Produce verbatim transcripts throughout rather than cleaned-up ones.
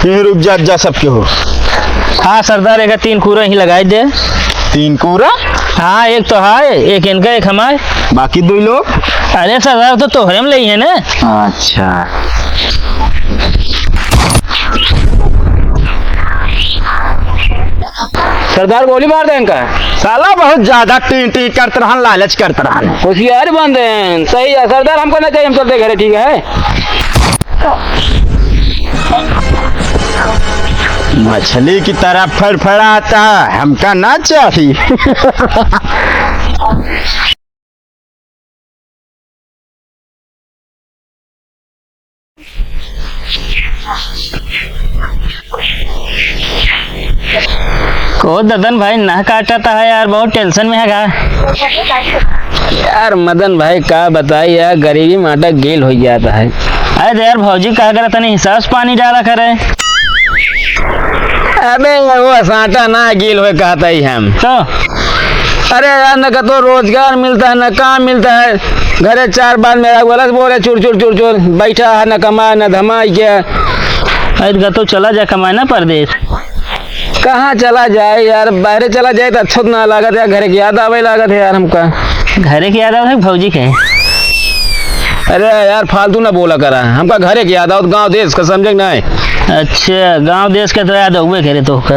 यहीं रुक जा, जा सबके हो। हाँ सरदार, एक तीन कूरा ही लगाई दे। तीन कूरा? हाँ, एक तो है, एक इनका, एक हमार। बाकी दुइ लोग? अरे सरदार, तो तोहरे में लई है ना। अच्छा। सरदार, गोली मार दे इनका। साला बहुत ज्यादा टीं टीं करत रहन, लालच करत रहन। होशियार बंदे हैं। सही है सरदार, हमको ना चाहिए, हम चलते घरे, ठीक है? मछली की तरह फड़फड़ाता, हमका ना चाहिए। को ददन भाई, नह काटता है यार, बहुत tension में है का? यार मदन भाई, का बताई यार, गरीबी माटा गेल होइ जाता है। अरे तो यार भौजी, का करे, तनी हिसाब से पानी डाला करे। अबे वो साटा ना गेल होए कहता ही हम। तो? अरे यार, न कतो रोजगार मिलता है, न काम मिलता है। घरे चार बार मेरा गलत बोले, चुर चुर चुर चुर, बैठा है, न कमाए, न धमाए क्या। अरे तो चला जा कमाए ना परदेस। कहाँ चला जाए यार, बाहरे चला जाए तो अच्छा तो ना लागत है, घरे की याद आवे लागत है यार हमका। घरे की याद आवत है भौजी के? अरे यार, फालतू ना बोला करा, हमका घरे की याद आवत, गाँव देश का, समझे कि नहीं? अच्छा, गाँव देश के तो याद हुए करे तोहका।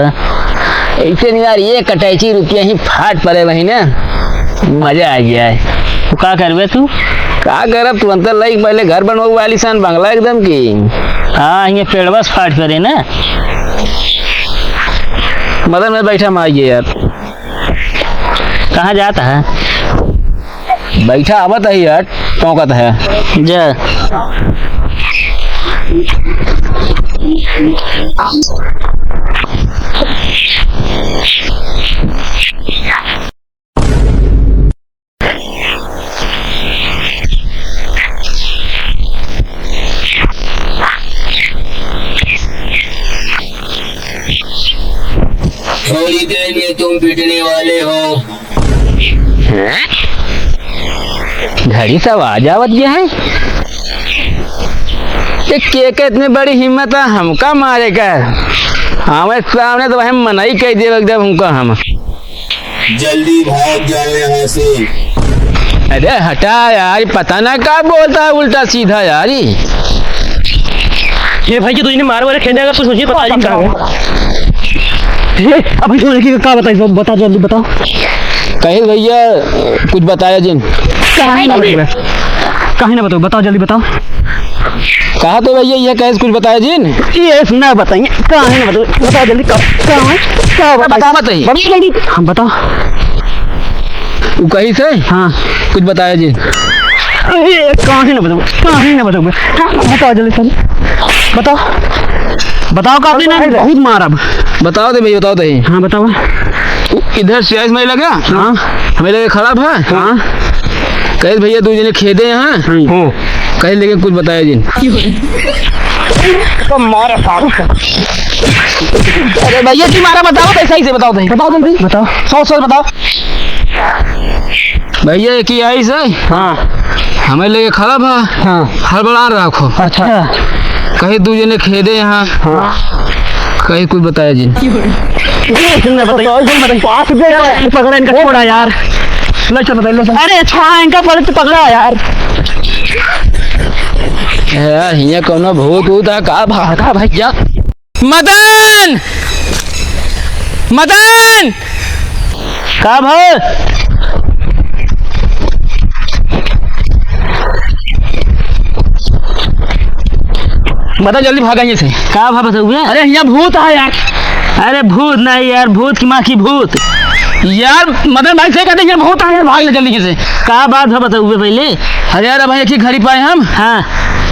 ऐसे नहीं यार, एक अटैची रुपया ही फाट पड़े वही ना, मजा आ जाए। तो का करबे तू? का करब, तू अंतर लाइक पहले घर बनवाऊ वाली सन बंगला एकदम की। हाँ, ये पेड़वा से फाट पड़े ना। मदन में बैठा मार ये यार। कहाँ जाता है? बैठा आवत है यार, टोंकत है। जा। थोड़ी देर में तुम पिटने वाले हो। हैं? घड़ी से आवाज आवत गया है। ये के के इतनी बड़ी हिम्मत है हमका मारे का? हमें सामने तो वह मनई कह दिया एकदम हमका हम। जल्दी भाग जाओ यहाँ से। अरे हटा यार, पता ना का बोलता है उल्टा सीधा यार। ये ये भाई जी, तो इन्हें मार वारे खेलने का कुछ मुझे पता नहीं था। ए, अभी तो लड़की का का बताई, सब बता, जल्दी बताओ। कहे भैया, कुछ बताया जिन। काहे ना बताओ? काहे ना बताओ? बताओ, जल्दी बताओ। कहा तो भैया, ये कहे कुछ बताया जिन। ये ना बताइए, काहे ना बताओ? बताओ जल्दी, का, का है? का बताओ? बताओ, बताइए। बताओ जल्दी। हम बताओ। वो कही से? हाँ। कुछ बताया जिन। अरे, काहे ना बताओ? काहे ना बताओ? हाँ, बताओ जल्दी, सर। बताओ। बताओ, काफी ना, बहुत मारब। बताओ दे भाई, बताओ दे। हाँ, बताओ। इधर सियाइस में लगा? हाँ। हमें लगे खराब है? हाँ। कहे भैया, दो जने खेदे यहाँ। हाँ। कहे लेकिन कुछ बताया जिन। तो मारा सारू। अरे भैया जी, मारा बताओ तो, सही से बताओ तो। बताओ जल्दी। बताओ। सोच सोच बताओ। भैया, एक ही आई से। हाँ। हमें लेके खड़ा भा। हाँ। हड़बड़ा रखो। अच्छा। कहीं दू जने खेदे यहाँ। हाँ। कहीं कुछ बताया जी। ये सुनना बताइए। पास दे, पकड़ा इनका, छोड़ा यार। ले चल, बताइए, ले चल। अरे छोड़ा इनका, पहले तो पकड़ा यार। ए, हियाँ कौनो भूत वूत है का? भागा भैया। मदन! मदन! का भा? बता जल्दी, भागा यहाँ से। का भा बताउबे? अरे, यहाँ भूत है यार। अरे, भूत नहीं यार, भूत की माँ की भूत। यार, मदन भाई से कहते, यहाँ भूत है यार, भाग ले जल्दी यहाँ से। का बात है, बताउबे पहले। अरे यार, अब एक ही घड़ी पाए हम। हाँ।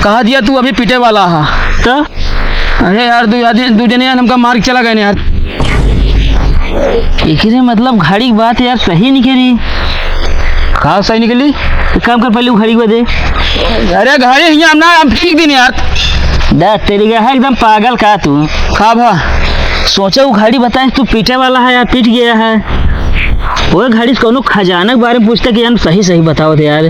कहा दिया तू अभी पीटे वाला है। तो? अरे यार, दू आदमी, दू जने यार हमका मार के चला गए यार। एकरे मतलब घड़ी की बात यार सही निकली। का सही निकली? एक काम कर, पहले वो घड़ी को दे। अरे घड़ी हियाँ हम ना, हम फेंक दीन यार। दे तेरी का है एकदम पागल का तू। का भा? सोचा वो घड़ी बताए तू पीटे वाला है या पीट गया है। वो घड़ी से कौनो खजाना के बारे में पूछते कि हम सही सही बताओ थे यार।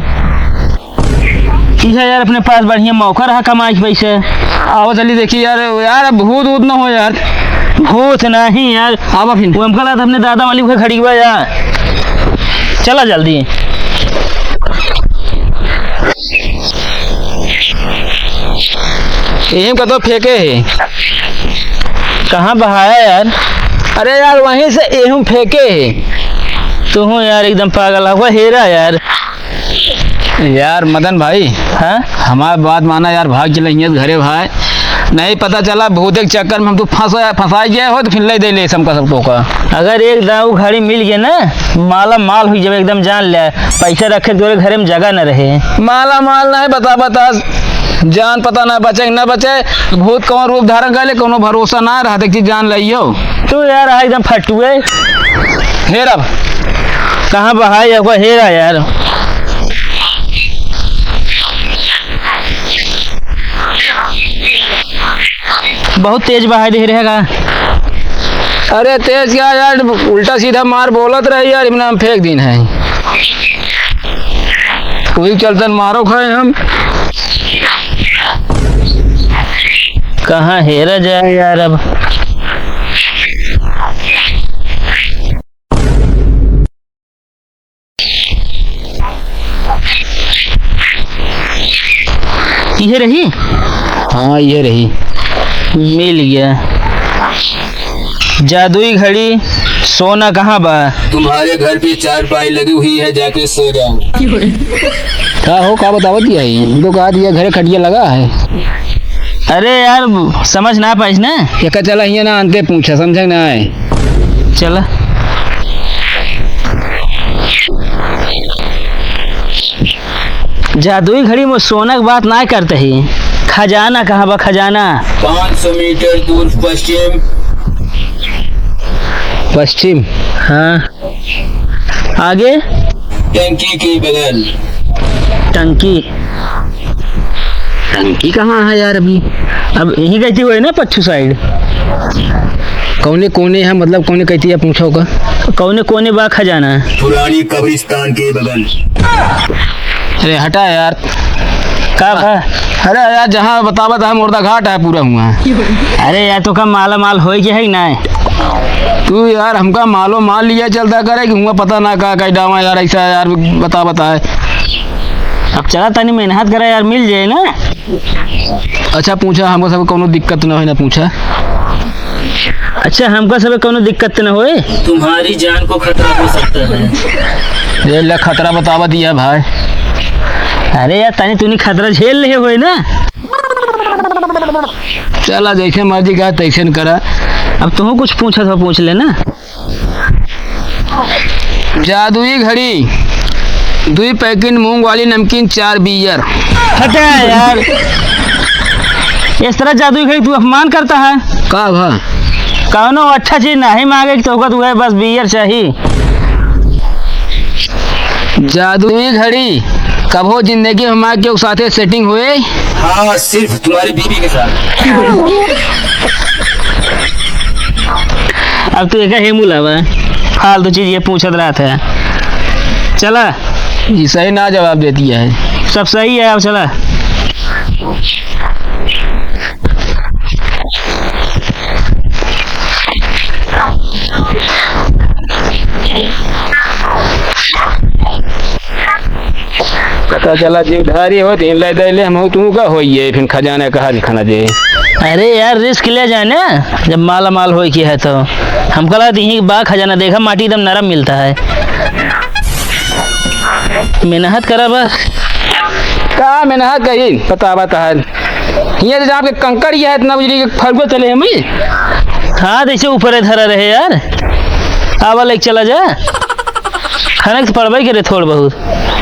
ठीक है यार, अपने पास बढ़िया मौका रहा कमाई के पैसे। आवा चली देखी यार, यार अब भूत वूत ना हो यार। भूत नहीं यार। आवा फिर। वो हमका लगा था अपने दादा वाली उहे खड़ी हुआ यार। चला जल्दी। एहम का तो फेंके है। कहाँ बहाया यार? अरे यार, वहीं से एहम फेंके है। तू हूँ यार, एकदम पागल हुआ हेरा यार। यार मदन भाई, हाँ? हमार बात माना यार, भाग चले हियाँ से घरे भाई। नहीं पता चला भूते के चक्कर में हम तू फंसा, फंसाई गए हो तो फिर ले दे ले हमका सब टोका। अगर एक दाऊ घड़ी मिल गए ना, माला माल हुई जब एकदम जान ले, पैसा रखे तोरे घरे में जगह न रहे। माला माल नहीं बता बता, जान पता ना बचे ना बचे, भूत कौन रूप धारण कर ले, कोनो भरोसा ना रहा, देख चीज जान लियो। तू यार एकदम फटुए। हेर अब। कहाँ बहाई है, कोई हेरा यार। बहुत तेज बहाई दे रहेगा। अरे तेज क्या यार, उल्टा सीधा मार बोलत रही यार, इमना हम फेंक दीन है। वही चलतन मारो खाए हम। कहाँ हेरा जाए यार अब। ये रही? हाँ, ये रही। मिल गया। जादुई घड़ी, सोना कहाँ बा? तुम्हारे घर पे चारपाई लगी हुई है, जाके सो जाओ। का हो, का बतावत ही है? तो कहा दिया घरे खटिया लगा है। अरे यार, समझ ना पाइस ना। ये का चला हिया ना, अंते पूछा, समझे ना है। चला। जादुई घड़ी में सोना के बात ना करते ही। खजाना कहाँ बा, खजाना? पाँच सौ मीटर दूर पश्चिम। पश्चिम? हाँ। आगे? टंकी के बगल। टंकी? टंकी कहाँ है यार अभी? अब यहीं कहती हुए ना पच्छू side। कौने कोने है, मतलब कौने कहती है, पूछो का? कौने कोने बा खजाना? पुरानी कब्रिस्तान के बगल। अरे हटा यार। का बा? अरे यार, जहाँ बतावत है मुर्दा घाट है पूरा हुआ। अरे यार, तो का माला माल होई के है कि नाय? तू यार हमका मालो माल लिया चलता करे कि हुआ पता ना का कई डावा यार, ऐसा यार बता बता है। अब चला तनी मेहनत करा यार, मिल जाए ना। अच्छा पूछा, हमको सब कौनो दिक्कत ना होई ना पूछा। अच्छा, हमका सब कौनो दिक्कत ना होए। तुम्हारी जान को खतरा हो सकता है। ये ले खतरा बतावा दिया भाई। अरे यार, तनी तूनी खतरा झेल ले होए ना। चला जैसे मर्जी कहा तैसे न करा। अब तू कुछ पूछा था पूछ लेना। जादुई घड़ी, दुई पैकेट मूंग वाली नमकीन, चार बियर। हटे यार, इस तरह जादुई घड़ी तू अपमान करता है। का भा? कौनो अच्छा चीज नहीं मांगे कि तोहका तू है बस बियर चाही। जादुई घड़ी, कबो जिंदगी में हमारे केहू साथे सेटिंग हुए? हाँ, सिर्फ तुम्हारी बीवी के साथ। अब तू एक हेमू लावा, फालतू चीज ये पूछत रहत है। चला। ई सही ना जवाब देती है। सब सही है, अब चला। पता चला जीवधारी होत, इन ले दे ले, हम तू का होइए, फिर खजाना कहा लिखाना जे। अरे यार, रिस्क ले जाए ना, जब माला माल होए की है तो। हमका लगा यहीं बा खजाना, देखा माटी एकदम नरम मिलता है। मेहनत करा बस। का मेहनत करी, पता बता है। हियाँ तो जहाँ पे कंकड़ ही है, इतना बिजली के फरुआ चले हम ही। हाँ, जैसे ऊपर है धरा रहे यार। आवा लेके चला जा। खनक तो पड़बे करे थोड़ बहुत।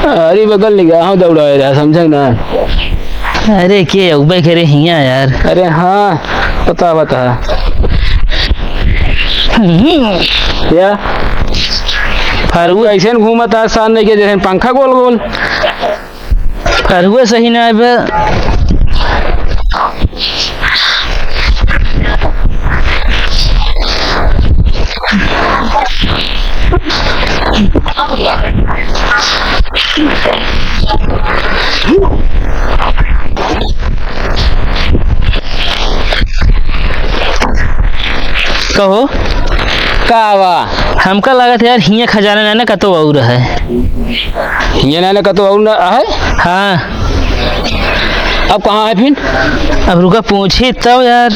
अरे बगल निगाह दौड़ाए रहा, समझे ना? अरे के अउबे करे हियाँ यार। अरे हाँ, पता बता। हम्म। या? फरुआ ऐसे न घूमत है, साथ नहीं के जैसे पंखा गोल गोल। फरुआ सही ना आवे। कहो। का बा? हमका लागत है यार, हियाँ खजाना ना, ना कतो और है। हियाँ ना, ना कतो और ना है? हाँ। अब कहाँ है फिर? अब रुका, पूछी तब यार।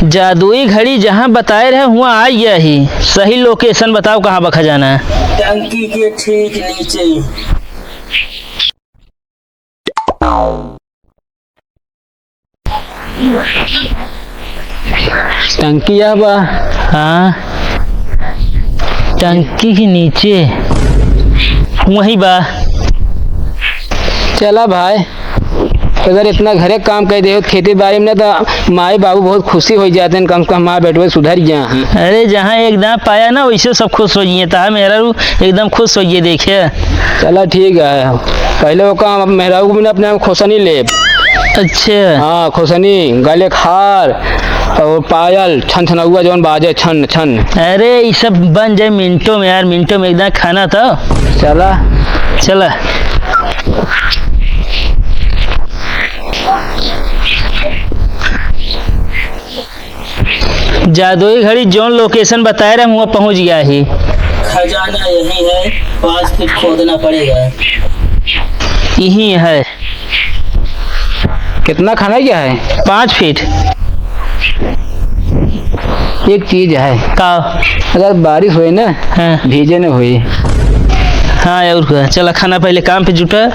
जादुई घड़ी जहाँ बताए रहे, हुआँ आ गया ही। सही location बताओ, कहाँ बा खजाना? टंकी के ठीक नीचे। टंकी यह बा। हाँ, टंकी के नीचे वही बा। चला भाई, अगर इतना घरे काम कर दे हो खेती बाड़ी में, ना तो माई बाबू बहुत खुशी हो जाते हैं, कम से कम माँ बेटवे सुधर गया है। अरे, जहाँ एक दाँत पाया ना, वैसे सब खुश हो जाइए। तहा मेहरारू एकदम खुश हो गए देखे। चला ठीक है, पहले वो काम, अब मेहरारू को भी ना अपने आप खोसनी ले। अच्छा। हाँ, खोसनी, गले के हार और पायल, छन छनौआ जौन बाजे, छन छन। अरे, ये सब बन जाए मिनटों में यार, मिनटों में एकदम खाना तो। चला। चला। जादुई घड़ी जौन location बताए रहे, वहाँ पहुँच गया ही। खजाना यही है, पाँच फीट खोदना पड़ेगा। यही है। कितना खाना क्या है? पाँच फीट। एक चीज है। का? अगर बारिश होए ना, हाँ। भीजे न होए। हाँ, और का? चला, खाना पहले काम पे जुटा।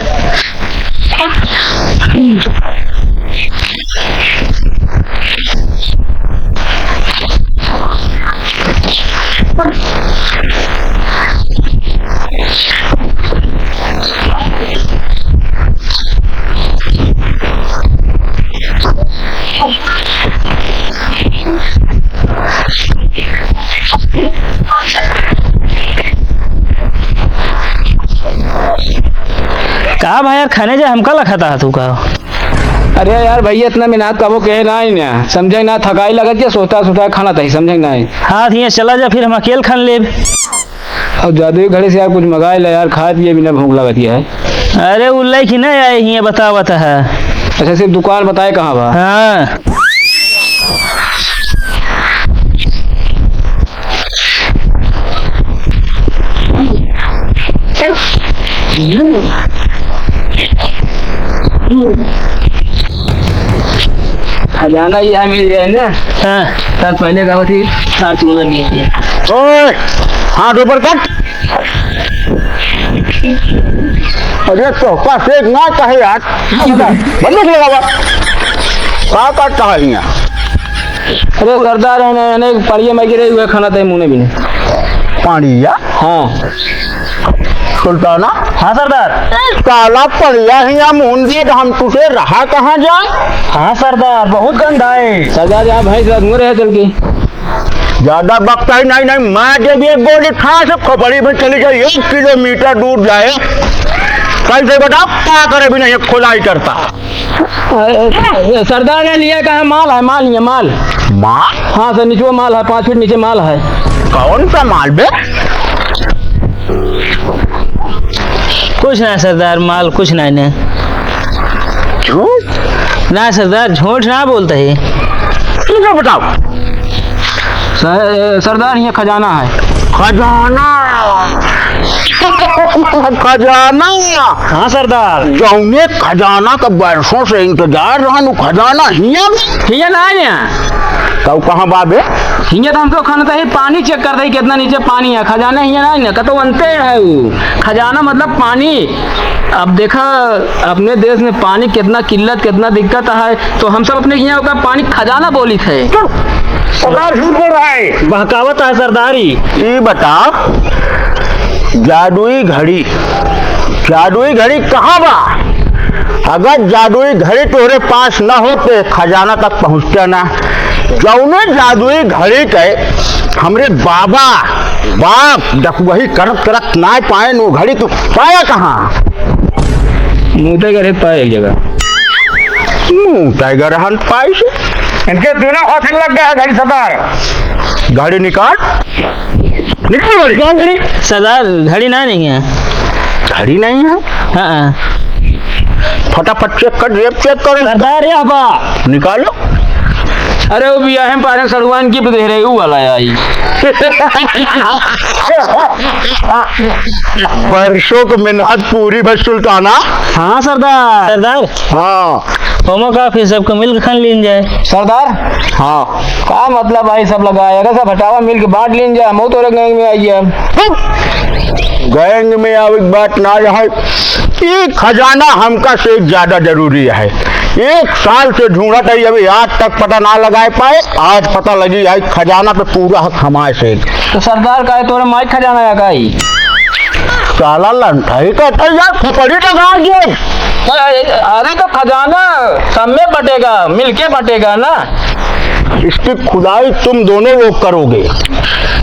का भाई यार, खाने जा हमका लखता है तू का? अरे यार भैया, इतना मेहनत कबो कहे ना ही ना, समझे ना, थकाई लगत के सोता सोता खाना तही, समझे ना ही। हाँ, तो यहाँ चला जा, फिर हम अकेल खान लेब। अब जादुई घड़ी से यार कुछ मंगाए ला यार, खाए पिए बिना भूख लगत है। अरे उ लइकी नहीं आए हियाँ बतावत है। अच्छा, सिर्फ दुकान बताए कहाँ बा? हाँ। खजाना यहाँ मिल जाए ना। हाँ। तब पहले का होती, साथ में नहीं है। ओए, हाथ ऊपर कर। अरे तो पास एक ना कहे यार। बंदूक लगावा। का काटता है यहाँ? अरे सरदार है ना, यानी पड़िया में गिरे हुए खाना तय मुने भी नहीं। पड़िया? हाँ। सुल्ताना? हाँ सरदार। काला पड़िया हिया मुंडी, हम तुझे रहा कहाँ जाए? हाँ सरदार, बहुत गंदा है। सरदार, यहाँ भैंस रख रहे चल के। ज्यादा बकता ही नहीं, नहीं, मैं जब एक गोली खा से खोपड़ी में चली जाए, एक किलोमीटर दूर जाए, कैसे बताओ, का करे भी नहीं, खुदाई करता। अ, अ, सरदार ने लिया कहा माल है, माल ही है, माल। माल? हाँ सर, नीचे माल है, पाँच फीट नीचे माल है। कौन सा माल बे? कुछ ना सरदार, माल कुछ ना ने। झूठ? ना सरदार, झूठ ना बोलते ही। ठीक है, बताओ। सर-, सरदार, ये खजाना है। खजाना? खजाना? हाँ सरदार। जौने खजाना का बरसों से इंतजार रहन, उ खजाना हियाँ में? हियाँ ना आया। तब कहाँ बा बे? हियाँ तो हमको खाना था, ही पानी check करते ही कितना नीचे पानी है। खजाना हियाँ ना आया, कतो अंते है उ। खजाना मतलब पानी। अब देखा, अपने देश में पानी कितना किल्लत, कितना दिक्कत है, तो हम सब अपने यहाँ का पानी खजाना बोली थे। चुप! सरदार झूठ बोल रहा है। बहकावत है सरदारी। ई बताओ, जादुई घड़ी, जादुई घड़ी कहाँ बा? अगर जादुई घड़ी तोहरे पास न होते, खजाना तक पहुँचते ना। जौने जादुई घड़ी के हमरे बाबा, बाप डकुवही करत करत ना पाए, नो घड़ी तू पाया कहाँ? मुँह ते करे पाए एक जगह। मुँह ते गरहन पाए से। इनके दोनों हाथ लग गया है घड़ी सरदार। घड़ी निकाल। निकाल घड़ी। कौन घड़ी? सरदार, घड़ी ना नहीं है। घड़ी नहीं है? हाँ, हाँ। फटाफट check कर, जेब check कर। सरदार, यह बा। निकालो। अरे, वो बियाहे में पारे सड़ुआइन gift दे रहे, ऊ वाला आई। बरसों क मेहनत पूरी भई सुल्ताना। हाँ सरदार। सरदार। हाँ। ओमा का फिर सबके मिल के खन लीन जाए। सरदार। हाँ। का मतलब भाई सब लगाए, अगर सब हटावा मिल के बाँट लीन जाए, हम तोरे gang में आइए। Gang में आवे के बात ना रहे, ई खजाना हमका से ज्यादा जरूरी है। एक साल से ढूंढत है, अभी आज तक पता ना लगाए पाए। आज पता लगी है, खजाना पे पूरा हक हमारे से। तो सरदार, का है तोरे माई खजाना है का ई? साला लंठई का तो यार खोपड़ी टंगा दे। अरे तो खजाना सब में बटेगा, मिलके बटेगा ना। इसकी खुदाई तुम दोनों लोग करोगे,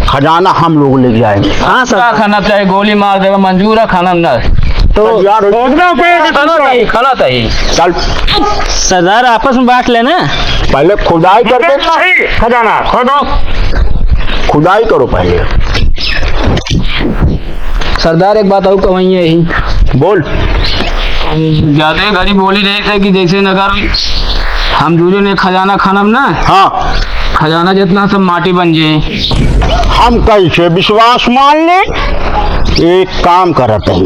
खजाना हम लोग लेके जाएंगे। हाँ सर। क्या खाना चाहे, गोली मार देगा, मंजूर है खाना ना। तो तैयार हो। खोदना पड़ेगा खाना तुमको। नहीं, खाना चाहिए। चल। सरदार, आपस में बांट लेना। पहले खुदाई करके नहीं, खजाना खोदो। खुदाई करो पहले। सरदार, एक बात और कही है ही। बोल। ज्यादा गरीब बोली रहे थे कि जैसे अगर हम दूजे ने खजाना खानब ना, हाँ। खजाना जितना सब माटी बन जाए। हम कैसे विश्वास मान ले? एक काम करत है,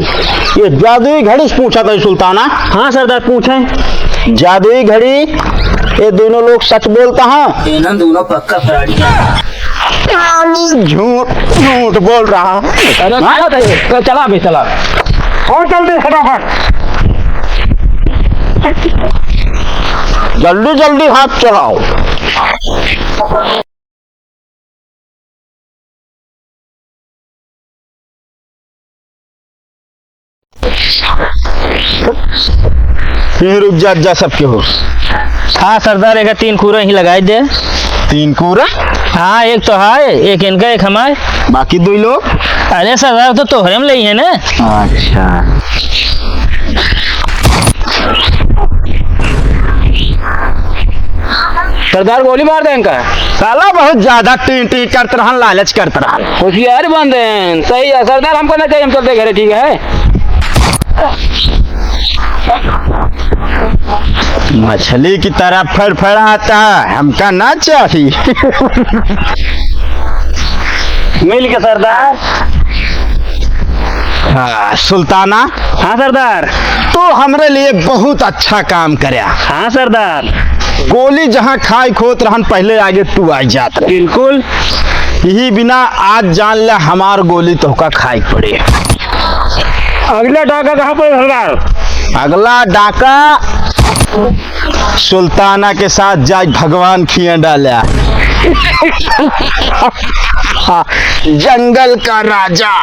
ये जादुई घड़ी से पूछत है सुल्ताना। हाँ सरदार, पूछे। जादुई घड़ी, ये दोनों लोग सच बोलता है? इन्हन दोनों पक्का फराडी है। झूठ, झूठ बोल रहा। अरे हाँ? चला दे, चला बे, चला। और जल्दी फटाफट। जल्दी, जल्दी हाथ चलाओ। यहीं रुक जा, जा सबके हो। हाँ सरदार, एक तीन कूरा ही लगाई दे। तीन कूरा? हाँ, एक तो है, एक इनका, एक हमारे। बाकी दो लोग? अरे सरदार, तो तोहरे में ले ही है ना। अच्छा। सरदार, गोली मार दे इनका। साला बहुत ज्यादा टी टी करत रहन, लालच करत रहन। होशियार बंद हैं, सही है सरदार, हमको ना चाहिए, हम चलते घरे, ठीक है। मछली की तरह फड़फड़ाता, हमका ना चाहिए। मिल के सरदार। हाँ, सुल्ताना। हाँ सरदार। तो हमरे लिए बहुत अच्छा काम करया। हाँ सरदार। गोली जहाँ खाए खोत रहन, पहले आगे तू आ जात रहे। बिल्कुल। यही बिना आज जान ले, हमार गोली तोहका खाए के पड़े। अगला डाका कहाँ पर सरदार? अगला डाका सुल्ताना के साथ जाए, भगवान खिया डाला। जंगल का राजा।